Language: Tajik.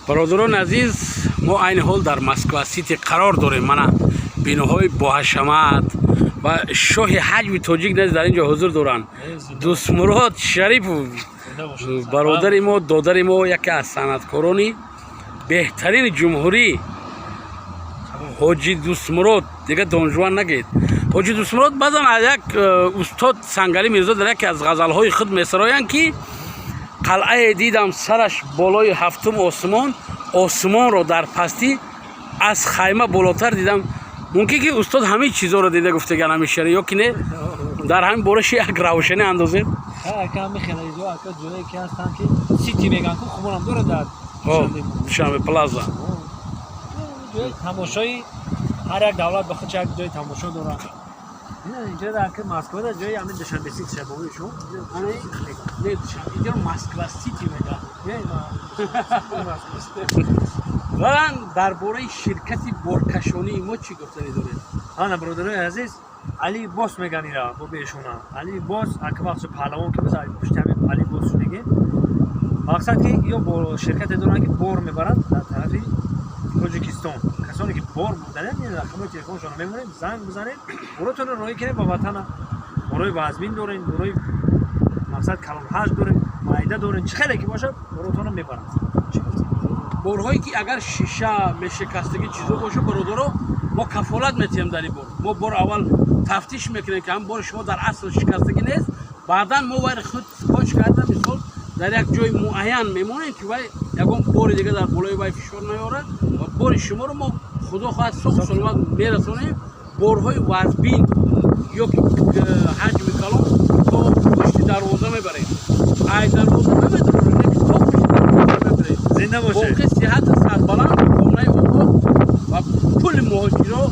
Бародарони азиз, мо айни ҳол дар Москва Сити қарор дорем. Мана, биноҳои боҳашамат ва шоҳи ҳаҷви тоҷик низ дар ин ҷо ҳузур доранд, Дӯстмурод Шарипов, бародари мо, додари мо, яке аз санъаткорони беҳтарини ҷумҳурӣ, ҳоҷи Дӯстмурод. Дига Донжуан нагед, ҳоҷи Дӯстмурод. Баъзан аз як устод Сангалӣ Мирзо дар яке аз ғазалҳои худ месароянд, ки қалъае дидам, сараш болои ҳафтум осмон, осмонро дар пастӣ аз хайма болотар дидам. Мумкин ки устод ҳамин чизоро дида гуфтаган ҳамин шеър ё ки не? Дар ҳамин бораи як равшанӣ андозем. Ака, ҳами хеле ҷо, ака, ҷое ки ҳастанд, ки Сити меган ку, хумонам дорад дар Душанбе Плаза. Ҷои тамошои ҳар як давлат ба худ як ҷои тамошо дорад. Инҷо дар Москва дар ҷои ҳамин Душанбе Сити шабои шумо. Не, инҷо Москва Сити меган. Валан дар бораи ширкати боркашонии мо чӣ гуфтанӣ доред? Ана, бародарои азиз, Али Бос меган ира бо бешуна Али Бос. Ака, вақти паҳлавон ки буд, пушти ҳамин Али Бос шудагӣ. Мақсад ки ё бо ширкате доранд, ки бор мебаранд дар тарафи Тоҷикистон. Касоне ки бор бурданед, рақамҳои телефоншонро мемонем, занг бизанед, боротонро роҳӣ кунем ба ватана. Борои вазмин дорем, борои мақсад калонҳаҷ дорем, майда дорем, чӣ хеле ки бошад, боротонро мебаранд. Борҳое ки агар шиша мешикастагӣ чизо боша, бародаро, мо кафолат метиҳем дар ин бор. Мо бор аввал тафтиш мекунем, ки ҳам бори шумо дар асл шикастагӣ нест. Баъдан мо вайро худ скотч карда, мисол, дар як ҷои муайян мемонем, ки вай ягон бори дига дар болои вай фишор наёрад ва бори шуморо мо, худо хоҳад, соғ саломат мерасонем. Борҳои вазбин ё ки ҳаҷми калон то пушти дарвоза мебарем. Ай дарвоза намедорем, лекин то пушти дарвоза мебарем. Зинда бошед. Боқӣ сиҳату сарбаланд, хонаи обод ва пули муҳоҷиро.